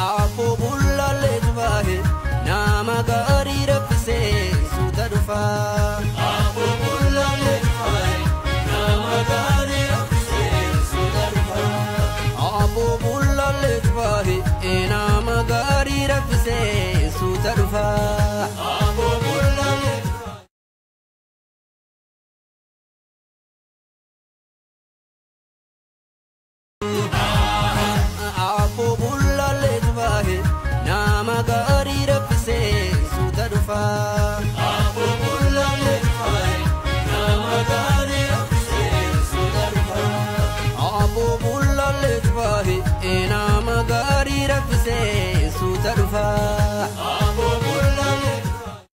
Abboo bullaallee jubaahe nama gaarii raffisee suuta dhufaa. Abboo bullaallee jubaahe nama gaarii raffisee suuta dhufaa. Abboo bullaallee jubaahe nama gaarii raffisee suuta dhufaa. Abboo bullaallee jubaahe. Abboo bullaallee jubaahe nama gaarii raffisee suuta dhufaa. Abboo bullaallee jubaahe nama gaarii raffisee suuta dhufaa. Abboo bullaallee jubaahe nama gaarii raffisee suuta dhufaa. Abboo bullaallee jubaahe.